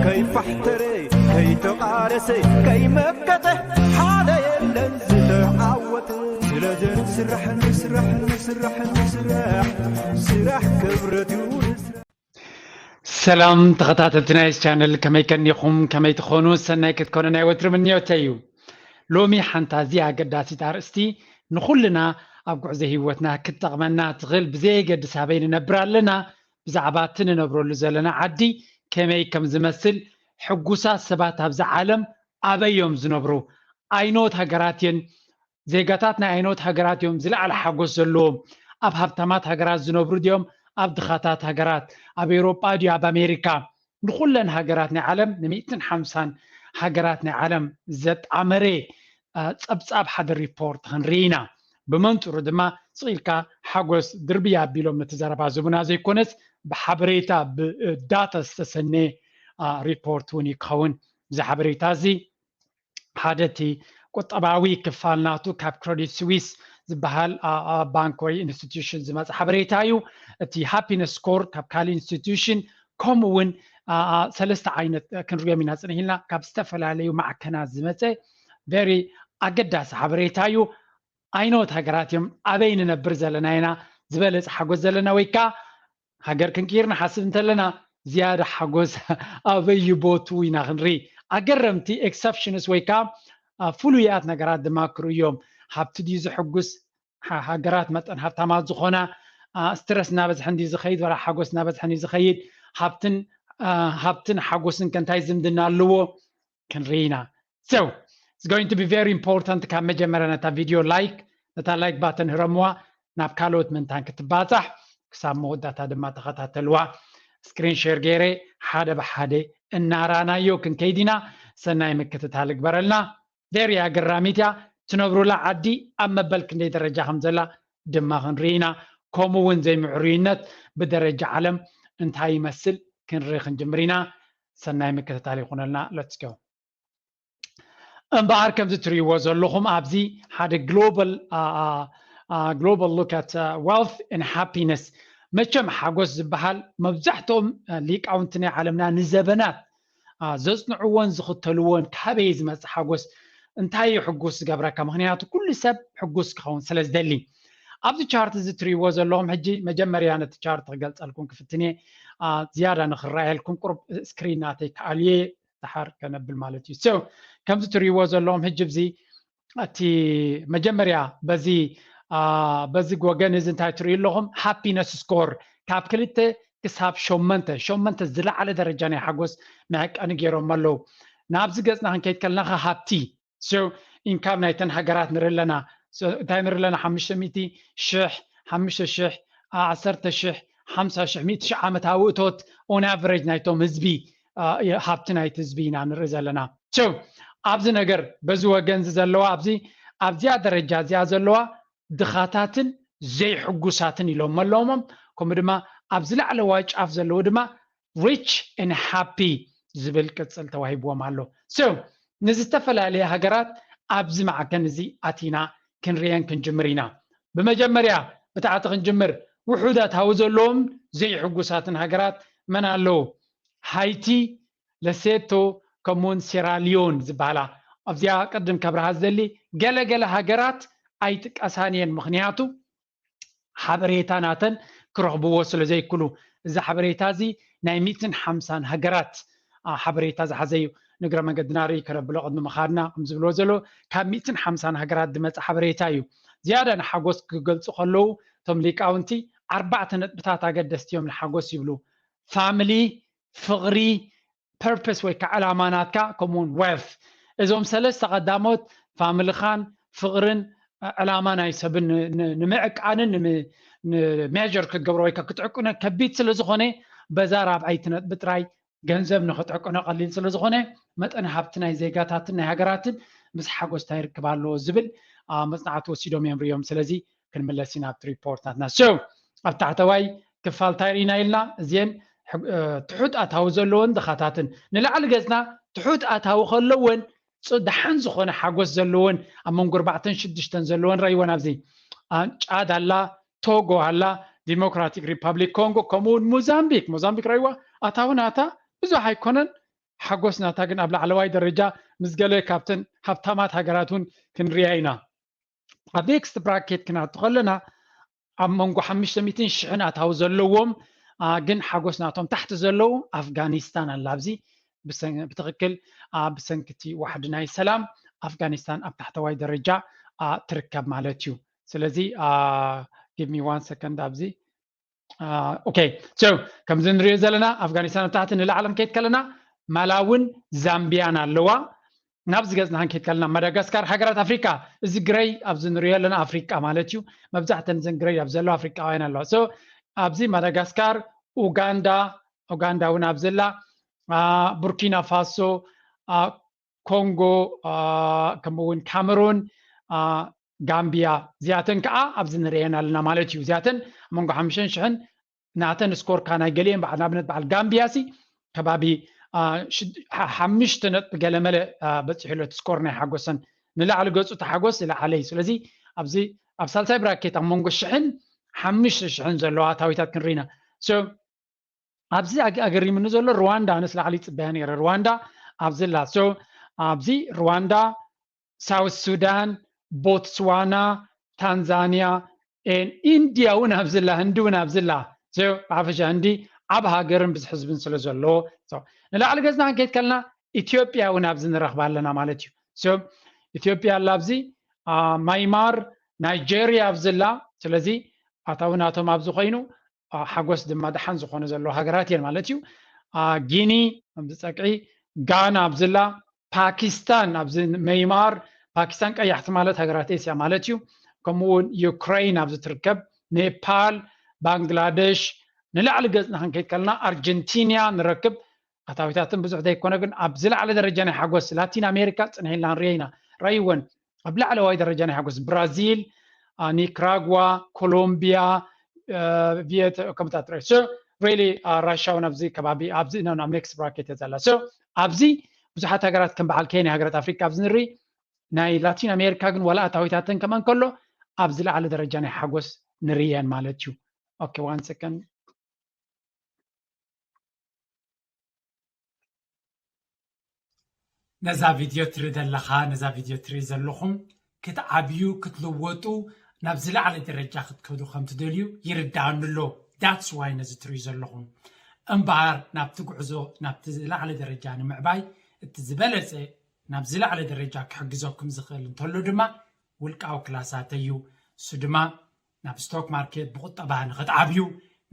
ከይፋሕተረ ከይተቓለሰ ከይመከተ ሓደ የለን ዝተዓወተ። ስለዚ ንስራሕ ንስራሕ ንስራሕ ንስራሕ ስራሕ ክብረት እዩ። ንስራሕ ሰላም ተኸታተልቲ ናይ ቻነል፣ ከመይ ከኒኹም? ከመይ ትኾኑ? ሰናይ ክትኮኑ ናይ ወትሪ ምንዮተይ እዩ። ሎሚ ሓንቲ ኣዝያ ኣገዳሲት ኣርእስቲ፣ ንኹልና ኣብ ጉዕዞ ህይወትና ክትጠቕመና ትኽእል ብዘየገድስ ኣበይ ንነብር ኣለና፣ ብዛዕባ እቲ ንነብረሉ ዘለና ዓዲ ከመይ ከም ዝመስል፣ ሕጉሳት ሰባት ኣብዚ ዓለም ኣበይ እዮም ዝነብሩ፣ ኣይኖት ሃገራት እየን፣ ዜጋታት ናይ ኣይኖት ሃገራት እዮም ዝለዓለ ሓጎስ ዘለዎም፣ ኣብ ሃብታማት ሃገራት ዝነብሩ ድዮም፣ ኣብ ድኻታት ሃገራት፣ ኣብ ኤውሮጳ ድዩ ኣብ ኣሜሪካ? ንኹለን ሃገራት ናይ ዓለም፣ ንሚእትን ሓምሳን ሃገራት ናይ ዓለም ዘጣመረ ጸብጻብ ሓደ ሪፖርት ክንርኢ ኢና። ብመንፅሩ ድማ ስቕ ኢልካ ሓጎስ ድርብይ ኣቢሎም ነቲ ዘረባ ዝህቡና ዘይኮነስ፣ ብሓበሬታ ብዳታ ዝተሰነ ሪፖርት እውን እዩ ክኸውን። እዚ ሓበሬታ እዚ ሓደ እቲ ቁጠባዊ ክፋል ናቱ ካብ ክረዲት ስዊስ ዝበሃል ባንክ ወይ ኢንስቲትዩሽን ዝመፀ ሓበሬታ እዩ። እቲ ሃፒነስ ስኮር ካብ ካልእ ኢንስቲትዩሽን፣ ከምኡ እውን ሰለስተ ዓይነት ክንሪኦም ኢና ፅንሕ ኢልና፣ ካብ ዝተፈላለዩ ማዕከናት ዝመፀ ቨሪ ኣገዳሲ ሓበሬታ እዩ። ኣይኖት ሃገራት እዮም ኣበይ ንነብር ዘለና ኢና ዝበለፀ ሓጎስ ዘለና፣ ወይ ከዓ ሃገር ክንቅይር ንሓስብ እንተለና ዝያዳ ሓጎስ ኣበይ ቦቱ ኢና ክንርኢ። ኣገረምቲ ኤክሰፕሽንስ ወይ ከዓ ፍሉያት ነገራት ድማ ክርእዮም። ሃብቲ ድዩ ዝሕጉስ ሃገራት መጠን ሃብታማት ዝኾና፣ ስትረስ እናበዝሐ እንዲ ዝኸይድ ወላ ሓጎስ እናበዝሐ እንዲ ዝኸይድ፣ ሃብትን ሓጎስን ከንታይ ዝምድና ኣለዎ ክንርኢ ኢና። So it's going to be very important። ካብ መጀመርያ ነታ ቪድዮ ላይክ፣ ነታ ላይክ ባተን ህረምዋ፣ ናብ ካልኦት ምንታን ክትባፃሕ። ክሳብ መወዳእታ ድማ ተኸታተልዋ። ስክሪን ሼር ገይረ ሓደ ብሓደ እናራናዮ ክንከይድ ኢና። ሰናይ ምክትታል እግበረልና። ቨሪ ኣገራሚት እያ። ትነብሩላ ዓዲ ኣብ መበል ክንደይ ደረጃ ከም ዘላ ድማ ክንርኢ ኢና። ከምኡ እውን ዘይምዕሩይነት ብደረጃ ዓለም እንታይ ይመስል ክንርኢ ክንጅምር ኢና። ሰናይ ምክትታል ይኹነልና። Let's go። እምበኣር ከምዚ ትርእይዎ ዘለኹም ኣብዚ ሓደ global global look at wealth and happiness። መቸም ሓጎስ ዝበሃል መብዛሕትኦም ሊቃውንቲ ናይ ዓለምና ንዘበናት ዘጽንዕዎን ዝኽተልዎን ካበይ ዝመጽእ ሓጎስ፣ እንታይ እዩ ሕጉስ ዝገብረካ? ምኽንያቱ ኩሉ ሰብ ሕጉስ ክኸውን ስለ ዝደሊ። ኣብዚ ቻርት እዚ ትርእይዎ ዘለኹም፣ ሕጂ መጀመርያ ነቲ ቻርት ክገልጸልኩም ክፍትን እየ፣ ዝያዳ ንክረኣየልኩም ቁሩብ ስክሪን ናተይ ክኣልየ ደሓር ከነብል ማለት እዩ። So ከምዚ ትርእይዎ ዘለኹም ሕጂ ብዚ እቲ መጀመርያ በዚ በዚ ወገን እዚ እንታይ ትርእዩ ኣለኹም? ሃፒነስ ስኮር ካብ ክልተ ክሳብ ሸመንተ፣ ሸመንተ ዝለዓለ ደረጃ ናይ ሓጎስ መዕቀኒ ገይሮም ኣለዉ። ናብዚ ገጽና ክንከይድ ከለና ከ ሃብቲ፣ so ኢንካም ናይተን ሃገራት ንርኢ ኣለና። እንታይ ንርኢ ኣለና? ሓሙሽተ ሚእቲ ሽሕ፣ ሓሙሽተ ሽሕ፣ ዓሰርተ ሽሕ፣ ሓምሳ ሽሕ፣ ሚእቲ ሽሕ ዓመታዊ እቶት on average ናይቶም ህዝቢ፣ ሃብቲ ናይቲ ህዝቢ ኢና ንርኢ ዘለና። So ኣብዚ ነገር በዚ ወገን እዚ ዘለዋ ኣብዚ ኣብዚኣ ደረጃ እዚኣ ዘለዋ ድኻታትን ዘይሕጉሳትን ኢሎም ኣለዎም። ከምኡ ድማ ኣብዚ ላዕለዋይ ጫፍ ዘለዉ ድማ rich and happy ዝብል ቅጽል ተዋሂብዎም ኣሎ። So ንዝተፈላለየ ሃገራት ኣብዚ ማዕከን እዚ ኣቲና ክንርእየን ክንጅምር ኢና። ብመጀመርያ ብታሕቲ ክንጅምር፣ ውሑድ ኣታዊ ዘለዎም ዘይሕጉሳትን ሃገራት መን ኣለዉ? ሃይቲ፣ ለሴቶ፣ ከምኡውን ሴራሊዮን ዝበሃላ። ኣብዚኣ ቅድም ከብርሃ ዝደሊ፣ ገለገለ ሃገራት ኣይጥቀሳን እየን፣ ምኽንያቱ ሓበሬታ ናተን ክረኽብዎ ስለ ዘይክሉ። እዚ ሓበሬታ እዚ ናይ ሚእትን ሓምሳን ሃገራት ሓበሬታ ዝሓዘ እዩ። ንግረ መገድና ርኢ ከነብሎ ቅድሚ ምኻድና ከም ዝብልዎ ዘሎ ካብ ሚእትን ሓምሳን ሃገራት ዝመፀ ሓበሬታ እዩ። ዝያዳ ንሓጎስ ክገልፁ ከለዉ እቶም ሊቃውንቲ ኣርባዕተ ነጥብታት ኣገደስቲ እዮም ንሓጎስ ይብሉ። ፋሚሊ፣ ፍቕሪ፣ ፐርፐስ ወይ ከዓ ዕላማ ናትካ፣ ከምኡውን ዌልት። እዞም ሰለስተ ቀዳሞት ፋሚልኻን ፍቕርን ዕላማ ናይ ሰብን ንምዕቃንን ንሜጀር ክትገብሮ ወይ ክትዕቅኖ ከቢድ ስለ ዝኾነ በዛ ራብዓይቲ ነጥቢ ጥራይ ገንዘብ ንክትዕቅኖ ቀሊል ስለ ዝኾነ መጠን ሃብቲ ናይ ዜጋታትን ናይ ሃገራትን ምስ ሓጎስታ ይርክብ ኣለዎ ዝብል መፅናዕቲ ወሲዶም እዮም ሪኦም። ስለዚ ክንምለስ ኢና ኣብቲ ሪፖርት ናትና። So ኣብ ታሕተዋይ ክፋል እንታይ ርኢና ኢልና? እዚአን ትሑት ኣታዊ ዘለዎን ድኻታትን። ንላዕሊ ገፅና ትሑት ኣታዊ ከለወን ደሓን ዝኾነ ሓጎስ ዘለወን ኣብ መንጎ ኣርባዕተን ሽዱሽተን ዘለወን ረእይወን። ኣብዚ ጫድ ኣላ፣ ቶጎ ኣላ፣ ዲሞክራቲክ ሪፓብሊክ ኮንጎ፣ ከምኡ እውን ሞዛምቢክ። ሞዛምቢክ ረእይዋ ኣታዊ ናታ ብዙሕ ኣይኮነን። ሓጎስ ናታ ግን ኣብ ላዕለዋይ ደረጃ ምስ ገለ ካብተን ሃብታማት ሃገራት እውን ክንሪኣ ኢና። ኣብ ኔክስት ብራኬት ክንኣቱ ከለና ኣብ መንጎ ሓሙሽተ ሚእትን ሽሕን ኣታዊ ዘለዎም ግን ሓጎስ ናቶም ታሕቲ ዘለዉ ኣፍጋኒስታን ኣላ። ኣብዚ ብትክክል ብሰንኪ እቲ ዋሕዲ ናይ ሰላም ኣፍጋኒስታን ኣብ ታሕተዋይ ደረጃ ትርከብ ማለት እዩ። ስለዚ give me one second ኣብዚ okay so ከምዚ ንሪኦ ዘለና ኣፍጋኒስታን ኣብ ታሕቲ ንላዕሊ ክንከይድ ከለና ማላውን ዛምቢያን ኣለዋ። ናብዚ ገጽና ክንከይድ ከለና ማዳጋስካር፣ ሃገራት ኣፍሪቃ፣ እዚ ግረይ ኣብዚ ንሪኦ ኣለና ኣፍሪቃ ማለት እዩ። መብዛሕተን እዘን ግረይ ኣብ ዘለዋ ኣፍሪቃውያን ኣለዋ። So ኣብዚ ማዳጋስካር፣ ኡጋንዳ፣ ኡጋንዳ እውን ኣብዚ ኣላ፣ ቡርኪና ፋሶ፣ ኮንጎ፣ ከምኡ እውን ካሜሩን፣ ጋምቢያ፣ እዚኣተን ከዓ ኣብዚ ንሪአን ኣለና ማለት እዩ። እዚኣተን ኣብ መንጎ ሓሙሽተን ሽሕን ናተን ስኮርካ ናይ ገሊአን በዓል ንኣብነት በዓል ጋምቢያ ሲ ከባቢ ሓሙሽተ ነጥቢ ገለመለ በፂሑ ኣሎ። እቲ ስኮር ናይ ሓጎሰን ንላዕሊ ገፁ እቲ ሓጎስ ዝለዓለ እዩ። ስለዚ ኣብዚ ኣብ ሳልሳይ ብራኬት ኣብ መንጎ ሽሕን ሓሙሽተ ሽሕን ዘለዋ ኣታዊታት ክንርኢና። ኣብዚ ኣገሪምኒ ዘሎ ሩዋንዳ፣ ኣነስ ላዕሊ ይፅበያ ነይረ። ሩዋንዳ ኣብዚ ኣላ። ኣብዚ ሩዋንዳ፣ ሳውት ሱዳን፣ ቦትስዋና፣ ታንዛንያ፣ ኢንድያ እውን ኣብዚ ኣላ፣ ህንዲ እውን ኣብዚ ኣላ። ብሓፈሻ ህንዲ ዓብ ሃገርን ብዙሕ ህዝብን ስለ ዘለዎ ንላዕሊ ገጽና ክንከይድ ከለና ኢትዮጵያ እውን ኣብዚ ንረኽባ ኣለና ማለት እዩ። ኢትዮጵያ ኣላ ኣብዚ፣ ማይማር፣ ናይጄርያ ኣብዚ ኣላ። ስለዚ ኣታዊ ናቶም ኣብዚ ኮይኑ ሓጎስ ድማ ደሓን ዝኾነ ዘለዎ ሃገራት እየን ማለት እዩ። ጊኒ ኣብዚ ጸቅዒ፣ ጋና ኣብዚ ኣላ፣ ፓኪስታን ኣብዚ መይማር፣ ፓኪስታን ቀያሕቲ ማለት ሃገራት ኤስያ ማለት እዩ። ከምኡ እውን ዩክሬን ኣብዚ ትርከብ፣ ኔፓል፣ ባንግላደሽ፣ ንላዕሊ ገጽና ክንከይድ ከለና ኣርጀንቲና ንረክብ። ኣታዊታትን ብዙሕ ዘይኮነ ግን ኣብ ዝለዓለ ደረጃ ናይ ሓጎስ ላቲን ኣሜሪካ ጽንሕ ኢልና ንሪኦ ኢና። ራይወን ኣብ ላዕለዋይ ደረጃ ናይ ሓጎስ ብራዚል፣ ኒክራጓ፣ ኮሎምቢያ፣ ቪየት ከምታት ሪኦ ሪሊ ራሻ እውን ኣብዚ ከባቢ ኣብዚ ናብ ኔክስት ብራኬት እያ ዘላ። ኣብዚ ብዙሓት ሃገራት ከም በዓል ኬንያ ሃገራት ኣፍሪካ ኣብዚ ንርኢ ናይ ላቲን ኣሜሪካ ግን ዋላ ኣታዊታተን ከመን ከሎ ኣብ ዝለዓለ ደረጃ ናይ ሓጎስ ንርእየን ማለት እዩ። ኦኬ ዋን ሰከንድ። ነዛ ቪድዮ ትርኢ ዘለኻ ነዛ ቪድዮ ትርኢ ዘለኹም ክትዓብዩ ክትልወጡ ናብ ዝለዓለ ደረጃ ክትከዱ ከም ትደልዩ ይርድኣኒ ኣሎ። ዳትስ ዋይ ነዚ ትርእዩ ዘለኹም እምበኣር ናብቲ ጉዕዞ ናብቲ ዝለዓለ ደረጃ ንምዕባይ እቲ ዝበለፀ ናብ ዝለዓለ ደረጃ ክሕግዘኩም ዝኽእል እንተሎ ድማ ውልቃዊ ክላሳት እዩ። እሱ ድማ ናብ ስቶክ ማርኬት ብቁጠባ ንክትዓብዩ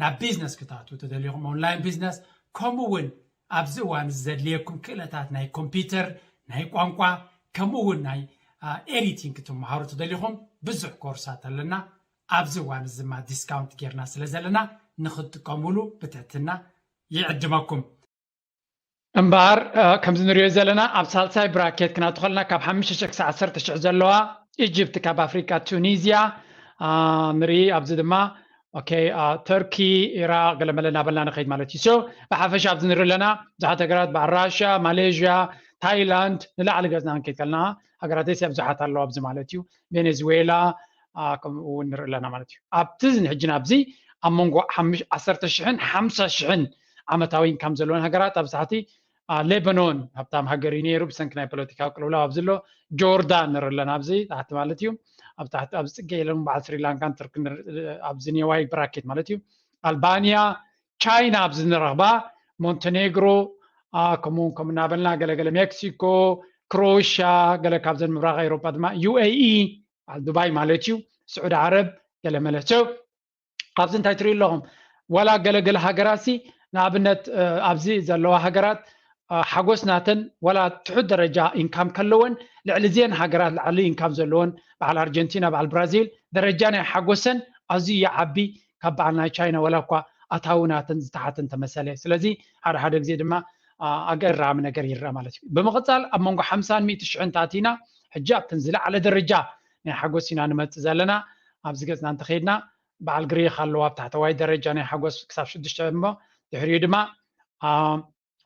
ናብ ቢዝነስ ክትኣትዉ ተደሊኹም ኦንላይን ቢዝነስ ከምኡ እውን ኣብዚ እዋን እዚ ዘድልየኩም ክእለታት ናይ ኮምፒውተር ናይ ቋንቋ ከምኡ እውን ናይ ኤዲቲንግ ክትመሃሩ ተደሊኹም ብዙሕ ኮርሳት ኣለና። ኣብዚ እዋን እዚ ድማ ዲስካውንት ጌርና ስለ ዘለና ንክትጥቀሙሉ ብትሕትና ይዕድመኩም። እምበኣር ከምዚ ንሪኦ ዘለና ኣብ ሳልሳይ ብራኬት ክናቱ ከለና ካብ ሓሙሽተ ሽሕ ክሳብ ዓሰርተ ሽሕ ዘለዋ ኢጅፕት ካብ ኣፍሪቃ ቱኒዝያ ንርኢ። ኣብዚ ድማ ኦኬ ተርኪ፣ ኢራቅ ገለመለ እናበልና ንኸይድ ማለት እዩ። ብሓፈሻ ኣብዚ ንርኢ ኣለና ብዙሓት ሃገራት በዓል ራሽያ፣ ማሌዥያ፣ ታይላንድ ንላዕሊ ገጽና ክንከይድ ከለና ሃገራት ኤስያ ብዙሓት ኣለዋ ኣብዚ ማለት እዩ። ቬኔዙዌላ ከምኡ እውን ንርኢ ኣለና ማለት እዩ። ኣብቲ ሕጂ ናብዚ ኣብ መንጎ ዓሰርተ ሽሕን ሓምሳ ሽሕን ዓመታዊ ኢንካም ዘለወን ሃገራት ኣብ ታሕቲ ሌባኖን ሃብታም ሃገር እዩ ነይሩ ብሰንኪ ናይ ፖለቲካዊ ቅልውላው ኣብዚ ኣሎ። ጆርዳን ንርኢ ኣለና ኣብዚ ታሕቲ ማለት እዩ። ኣብ ታሕቲ ኣብዚ ፅገ ኢሎም በዓል ስሪላንካን ቱርክን ኣብዚ ኔዋይ ብራኬት ማለት እዩ። ኣልባንያ፣ ቻይና ኣብዚ ንረኽባ፣ ሞንቴኔግሮ፣ ከምኡ ከም እናበልና ገለገለ ሜክሲኮ፣ ክሮኤሽያ፣ ገለ ካብዘን ምብራቕ ኤውሮጳ ድማ ዩ ኤ ኢ በዓል ዱባይ ማለት እዩ፣ ስዑዲ ዓረብ ገለ መለ። ኣብዚ እንታይ ትሪኢ ኣለኹም? ዋላ ገለገለ ሃገራት ሲ ንኣብነት ኣብዚ ዘለዋ ሃገራት ሓጎስ ናተን ዋላ ትሑት ደረጃ ኢንካም ከለወን ልዕሊ እዚአን ሃገራት ላዕሊ ኢንካም ዘለወን በዓል ኣርጀንቲና በዓል ብራዚል ደረጃ ናይ ሓጎሰን ኣዝዩ ይዓቢ ካብ በዓል ናይ ቻይና ዋላ እኳ ኣታዊ ናተን ዝተሓተ እንተመሰለ። ስለዚ ሓደ ሓደ ግዜ ድማ ኣገራሚ ነገር ይረአ ማለት እዩ። ብምቕፃል ኣብ መንጎ ሓምሳን ሚእቲ ሽሕን ታቲና ሕጂ ኣብተን ዝለዓለ ደረጃ ናይ ሓጎስ ኢና ንመፅእ ዘለና። ኣብዚ ገፅና እንተኸይድና በዓል ግሪኽ ኣለዋ ኣብ ታሕተዋይ ደረጃ ናይ ሓጎስ ክሳብ ሽዱሽተ እሞ ድሕሪኡ ድማ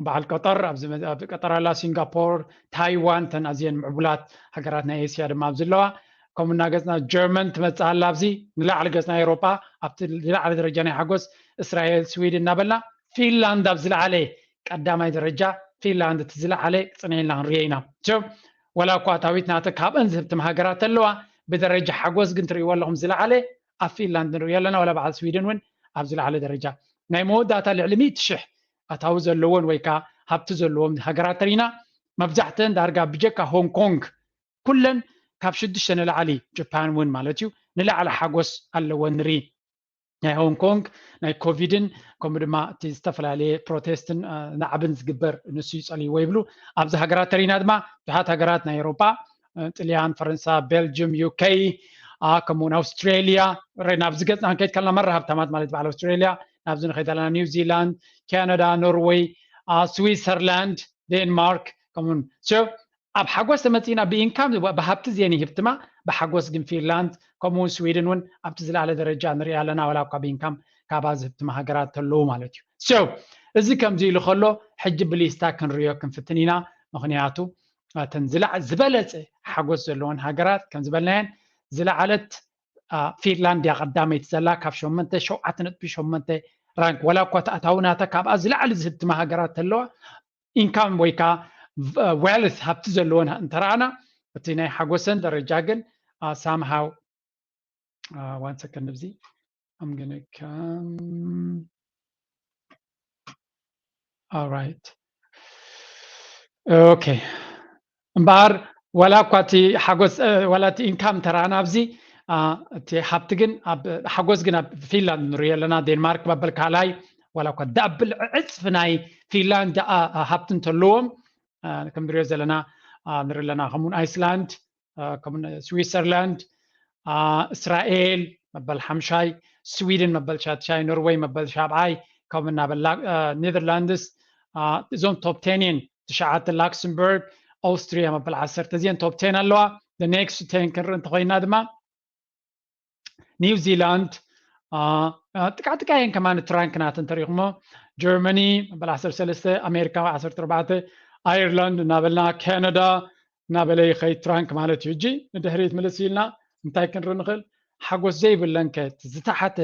በዓል ቀጠር ኣብዚ ቀጠር ኣላ፣ ሲንጋፖር፣ ታይዋን እተን ኣዝየን ምዕቡላት ሃገራት ናይ ኤስያ ድማ ኣብዚ ኣለዋ። ከምኡ እናገፅና ጀርመን ትመፅእ ኣላ ኣብዚ ንላዕሊ ገፅና ኤውሮጳ ኣብቲ ዝለዓለ ደረጃ ናይ ሓጎስ እስራኤል፣ ስዊድን እናበልና ፊንላንድ ኣብ ዝለዓለ ቀዳማይ ደረጃ ፊንላንድ እቲ ዝለዓለ ጽንዒልና ክንሪኦ ኢና። So ወላ እኳ ኣታዊት ናተ ካብአን ዝህብትም ሃገራት ኣለዋ፣ ብደረጃ ሓጎስ ግን ትርእይዎ ኣለኹም ዝለዓለ ኣብ ፊንላንድ ንሪኦ ኣለና። ወላ በዓል ስዊድን እውን ኣብ ዝለዓለ ደረጃ። ናይ መወዳእታ ልዕሊ ሚእቲ ሽሕ ኣታዊ ዘለዎን ወይ ከዓ ሃብቲ ዘለዎም ሃገራት ተሪና፣ መብዛሕተን ዳርጋ ብጀካ ሆንግ ኮንግ ኩለን ካብ ሽዱሽተ ንላዕሊ፣ ጃፓን እውን ማለት እዩ፣ ንላዕሊ ሓጎስ ኣለወን ንርኢ። ናይ ሆንግ ኮንግ ናይ ኮቪድን ከምኡ ድማ እቲ ዝተፈላለየ ፕሮቴስትን ናዕብን ዝግበር ንሱ ይጸልይዎ ይብሉ። ኣብዚ ሃገራት ተሪና ድማ ብዙሓት ሃገራት ናይ ኤውሮጳ፣ ጥልያን፣ ፈረንሳ፣ ቤልጅም፣ ዩኬ፣ ከምኡውን ኣውስትሬሊያ፣ ናብዚ ገጽና ክንከይድ ከለና መራ ሃብታማት ማለት በዓል ኣውስትሬሊያ፣ ናብዚ ንኸይድ ኣለና ኒውዚላንድ፣ ካናዳ፣ ኖርወይ፣ ስዊሰርላንድ፣ ዴንማርክ ከምኡውን ኣብ ሓጎስ ተመፂና ብኢንካም ብሃብቲ ዜኒ ህብትማ ብሓጎስ ግን ፊንላንድ ከምኡውን ስዊድን እውን ኣብቲ ዝለዓለ ደረጃ ንሪኣ ኣለና። ዋላ እኳ ብኢንካም ካባ ዝህብትማ ሃገራት ተለዉ ማለት እዩ። So እዚ ከምዚ ኢሉ ከሎ ሕጂ ብሊስታ ክንሪዮ ክንፍትን ኢና። ምክንያቱ እተን ዝበለፀ ሓጎስ ዘለዎን ሃገራት ከም ዝበልናየን ዝለዓለት ፊንላንድ እያ ቀዳመይቲ ዘላ ካብ ሸሞንተ ሸውዓተ ነጥቢ ሸሞንተ ራንክ። ዋላ እኳ ተኣታዊ ናታ ካብኣ ዝለዓሊ ዝህብትማ ሃገራት ተለዋ ኢንካም ወይ ከዓ ዌልት ሃብቲ ዘለዎን እንተረኣና እቲ ናይ ሓጎሰን ደረጃ ግን ሳምሃው ዋን ሰከንድ ብዚ I'm gonna come all right okay እምበኣር ዋላ እኳ እቲ ሓጎስ ዋላ እቲ ኢንካም ተረኣና ኣብዚ እቲ ሃብቲ ግን ሓጎስ ግን ኣብ ፊንላንድ ንሪኦ ኣለና። ዴንማርክ መበል ካልኣይ ዋላ እኳ ዳብል ዕፅፊ ናይ ፊንላንድ ሃብቲ እንተለዎም ከም ንሪኦ ዘለና ንርኢ ኣለና። ከምኡውን ኣይስላንድ፣ ስዊሰርላንድ፣ እስራኤል መበል ሓምሻይ፣ ስዊድን መበል ሻትሻይ፣ ኖርወይ መበል ሻብዓይ ከምኡ እናበልና ኔዘርላንድስ እዞም ቶፕ ቴን እየን። ትሽዓተ ላክሰምበርግ፣ ኣውስትሪያ መበል ዓሰርተ እዚአን ቶፕ ቴን ኣለዋ። The next ቴን ክንርኢ እንተኮይና ድማ ኒውዚላንድ ጥቃጥቃየን ከማን እቲ ራንክ ናተን ተሪኹሞ ጀርመኒ መበል ዓሰርተ ሰለስተ ኣሜሪካ ዓሰርተ ኣርባዕተ ኣየርላንድ እናበልና ካናዳ እናበለ ይኸይድ ራንክ ማለት እዩ። እጂ ንድሕሪት ምልስ ኢልና እንታይ ክንርኢ ንኽእል? ሓጎስ ዘይብለን ከ ዝተሓተ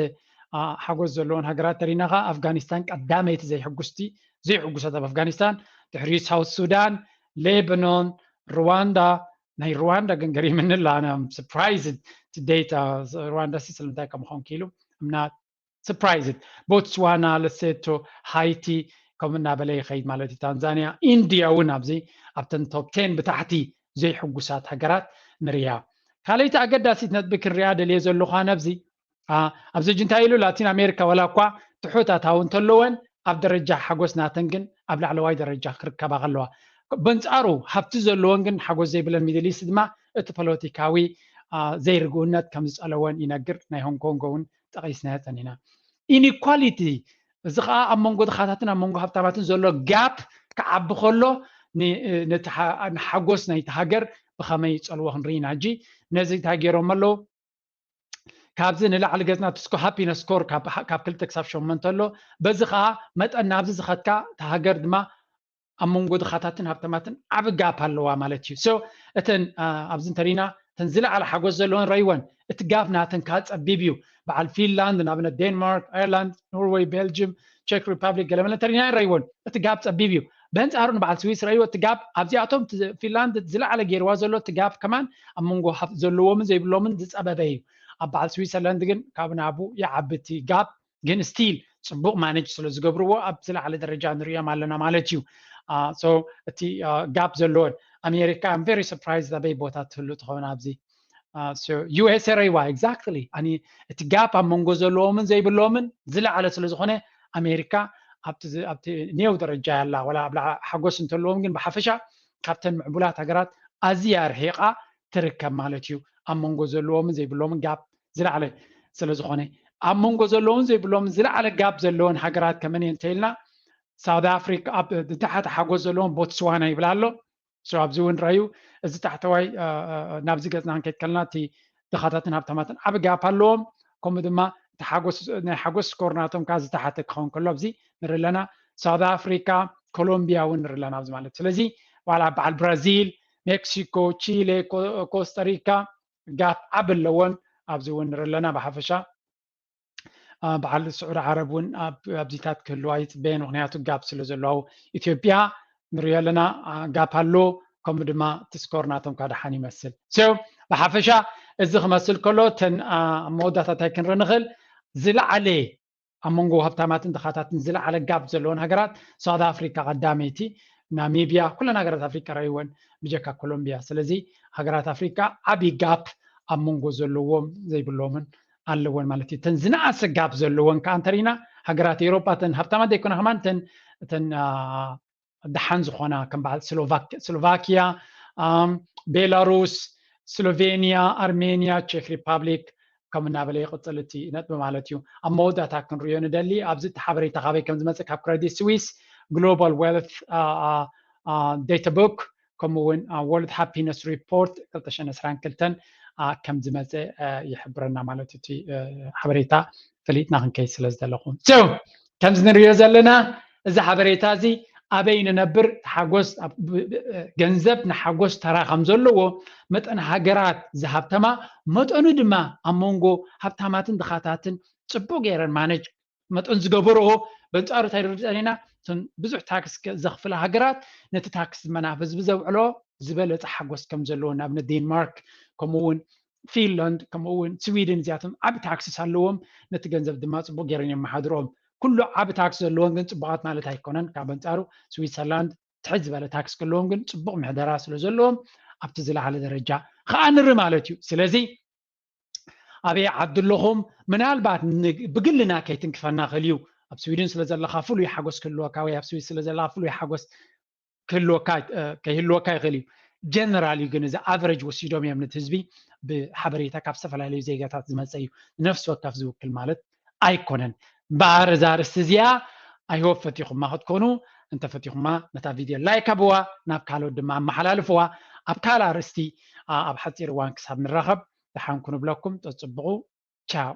ሓጎስ ዘለዎን ሃገራት ተሪና ኸዓ ኣፍጋኒስታን ቀዳመይቲ ዘይሕጉስቲ ዘይሕጉሳት ኣብ ኣፍጋኒስታን ድሕሪ ሳውት ሱዳን ሌበኖን ሩዋንዳ ናይ ሩዋንዳ ግን ገሪምኒ ኣላ ኣነ surprised to date ሩዋንዳ ሲ ስለምንታይ ከም ኾን ኪሉ I'm not surprised ቦትስዋና ለሴቶ ሃይቲ ከም እናበለ ይኸይድ ማለት እዩ። ታንዛንያ ኢንድያ እውን ኣብዚ ኣብተን ቶፕ ቴን ብታሕቲ ዘይሕጉሳት ሃገራት ንርያ። ካልኣይቲ ኣገዳሲት ነጥቢ ክንሪኣ ደልየ ዘለኹ ነብዚ ኣብዚ ሕጂ እንታይ ኢሉ ላቲን ኣሜሪካ ዋላ እኳ ትሑት ኣታዊ እንተለወን ኣብ ደረጃ ሓጎስ ናተን ግን ኣብ ላዕለዋይ ደረጃ ክርከባ ከለዋ በንፃሩ ሃብቲ ዘለወን ግን ሓጎስ ዘይብለን ሚድል ኢስት ድማ እቲ ፖለቲካዊ ዘይርግኡነት ከም ዝፀለወን ይነግር። ናይ ሆንግ ኮንግ እውን ጠቒስናዮ ጸኒሕና። ኢኒኳሊቲ እዚ ከዓ ኣብ መንጎ ድኻታትን ኣብ መንጎ ሃብታማትን ዘሎ ጋፕ ክዓቢ ከሎ ንሓጎስ ናይቲ ሃገር ብኸመይ ይጸልዎ ክንርኢ ኢና። ሕጂ ነዚ እንታይ ገይሮም ኣለዉ? ካብዚ ንላዕሊ ገጽና ትስኮ ሃፒነስ ስኮር ካብ ክልተ ክሳብ ሸሞንተ ኣሎ። በዚ ከዓ መጠን ናብዚ ዝኸድካ እታ ሃገር ድማ ኣብ መንጎ ድኻታትን ሃብታማትን ዓቢ ጋፕ ኣለዋ ማለት እዩ። So እተን ኣብዚ እንተሪና እተን ዝለዓለ ሓጎስ ዘለወን ረይወን እቲ ጋፕ ናተን ከዓ ጸቢብ እዩ። በዓል ፊንላንድ ንኣብነት ዴንማርክ፣ ኣየርላንድ፣ ኖርወይ፣ ቤልጅም፣ ቼክ ሪፓብሊክ ገለመለ እንተሪና ረይወን እቲ ጋፕ ጸቢብ እዩ። በንጻሩ ንበዓል ስዊስ ረይዎ እቲ ጋፕ ኣብዚኣቶም ፊንላንድ ዝለዓለ ገይርዋ ዘሎ እቲ ጋፕ ከማን ኣብ መንጎ ዘለዎምን ዘይብሎምን ዝጸበበ እዩ። ኣብ በዓል ስዊሰርላንድ ግን ካብ ናቡ ይዓቢ እቲ ጋፕ ግን ስቲል ጽቡቕ ማነጅ ስለ ዝገብርዎ ኣብ ዝለዓለ ደረጃ ንሪኦም ኣለና ማለት እዩ። So እቲ ጋፕ ዘለዎን ኣሜሪካ I'm very surprised ኣበይ ቦታ ትህሉ ትኸውን ኣብዚ ዩኤስኤ ረይዋ exactly ኣኒ እቲ ጋፕ ኣብ መንጎ ዘለዎምን ዘይብሎምን ዝለዓለ ስለ ዝኾነ ኣሜሪካ ኣብቲ ኔው ደረጃ ያላ ወላ ኣብ ሓጎስ እንተለዎም ግን ብሓፈሻ ካብተን ምዕቡላት ሃገራት ኣዝያ ርሒቓ ትርከብ ማለት እዩ። ኣብ መንጎ ዘለዎምን ዘይብሎምን ጋፕ ዝለዓለ ስለ ዝኾነ ኣብ መንጎ ዘለዎምን ዘይብሎምን ዝለዓለ ጋፕ ዘለወን ሃገራት ከመን እየን እንተኢልና ሳውት ኣፍሪካ ኣብ ዝታሓተ ሓጎስ ዘለዎም ቦትስዋና ይብል ኣሎ። ኣብዚ እውን ረዩ እዚ ታሕተዋይ ናብዚ ገፅና ክንከይድ ከለና እቲ ድኻታትን ሃብታማትን ዓቢ ጋፕ ኣለዎም። ከምኡ ድማ ናይ ሓጎስ ስኮር ናቶም ከዓ ዝተሓተ ክኸውን ከሎ ኣብዚ ንርኢ ኣለና። ሳውት ኣፍሪካ ኮሎምቢያ እውን ንርኢ ኣለና ኣብዚ ማለት ስለዚ ዋላ በዓል ብራዚል፣ ሜክሲኮ፣ ቺሌ፣ ኮስታሪካ ጋፕ ዓቢ ኣለዎን ኣብዚ እውን ንርኢ ኣለና ብሓፈሻ በዓል ስዑድ ዓረብ እውን ኣብዚታት ክህልዋ ይፅበየን። ምክንያቱ ጋፕ ስለ ዘለዋው ኢትዮጵያ ንሪኦ ኣለና፣ ጋፕ ኣሎ። ከምኡ ድማ እቲ ስኮር ናቶም ካደሓን ይመስል። ብሓፈሻ እዚ ክመስል ከሎ እተን ኣብ መወዳእታ እንታይ ክንርኢ ንኽእል? ዝለዓለ ኣብ መንጎ ሃብታማትን ድኻታትን ዝለዓለ ጋፕ ዘለዎን ሃገራት ሳውት ኣፍሪካ ቀዳመይቲ፣ ናሚብያ፣ ኩለን ሃገራት ኣፍሪካ ረእይወን ብጀካ ኮሎምቢያ። ስለዚ ሃገራት ኣፍሪካ ዓብዪ ጋፕ ኣብ መንጎ ዘለዎም ዘይብሎምን ኣለወን ማለት እዩ። እተን ዝነኣሰ ጋፕ ዘለወን ከዓ እንተሪና ሃገራት ኤውሮጳ እተን ሃብታማት ዘይኮና ከማን እተን እተን ደሓን ዝኾና ከም በዓል ስሎቫኪያ፣ ቤላሩስ፣ ስሎቬኒያ፣ ኣርሜኒያ፣ ቼክ ሪፓብሊክ ከም እናበለ ይቕፅል እቲ ነጥቢ ማለት እዩ። ኣብ መወዳእታ ክንሪኦ ንደሊ ኣብዚ እቲ ሓበሬታ ካበይ ከም ዝመፅእ ካብ ክረዲት ስዊስ ግሎባል ዌልት ዴታ ቡክ ከምኡ እውን ወርልድ ሃፒነስ ሪፖርት ክልተ ሽሕን ዕስራን ክልተን ከም ዝመፀ ይሕብረና ማለት እቲ ሓበሬታ ፈሊጥና ክንከይድ ስለ ዝደለኹ ከምዚ ንሪኦ ዘለና እዚ ሓበሬታ እዚ ኣበይ ንነብር ሓጎስ ገንዘብ ንሓጎስ ተራ ከም ዘለዎ መጠን ሃገራት ዝሃብተማ መጠኑ ድማ ኣብ መንጎ ሃብታማትን ድኻታትን ፅቡቅ ገይረን ማነጅ መጠን ዝገበርኦ በንፃሩ እንታይ ንርድእ ኢና ብዙሕ ታክስ ዘኽፍላ ሃገራት ነቲ ታክስ መናፍ ህዝቢ ዘውዕሎ ዝበለፀ ሓጎስ ከም ዘለዎ ንኣብነት ዴንማርክ ከምኡውን ፊንላንድ ከምኡውን ስዊድን እዚኣቶም ዓብ ታክስስ ኣለዎም ነቲ ገንዘብ ድማ ፅቡቅ ገይረን የመሓድርኦም ኩሉ ዓብ ታክስ ዘለዎም ግን ፅቡቃት ማለት ኣይኮነን ካብ ኣንፃሩ ስዊትዘርላንድ ትሕት ዝበለ ታክስ ከለዎም ግን ፅቡቅ ምሕደራ ስለ ዘለዎም ኣብቲ ዝለዓለ ደረጃ ከዓ ንርኢ ማለት እዩ ስለዚ ኣበይ ዓዲ ኣለኹም ምናልባት ብግልና ከይትንክፈና ክእል እዩ ኣብ ስዊድን ስለ ዘለካ ፍሉይ ሓጎስ ክህልወካ ወይ ኣብ ስዊስ ስለ ዘለካ ፍሉይ ሓጎስ ክህልወካ ከይህልወካ ይኽእል እዩ ጀነራል እዩ ግን እዚ ኣቨሬጅ ወሲዶም እዮም ነቲ ህዝቢ ብሓበሬታ ካብ ዝተፈላለዩ ዜጋታት ዝመፀ እዩ ንነፍሲ ወከፍ ዝውክል ማለት ኣይኮነን እምበኣር እዛ ኣርእስቲ እዚኣ ኣይሆፕ ፈቲኹማ ክትኮኑ እንተፈቲኹማ ነታ ቪድዮ ላይክ ኣብዋ ናብ ካልኦት ድማ ኣመሓላልፍዋ ኣብ ካልእ ኣርእስቲ ኣብ ሓፂር እዋን ክሳብ ንራኸብ ደሓን ኩኑ ብለኩም ተፅብቑ ቻው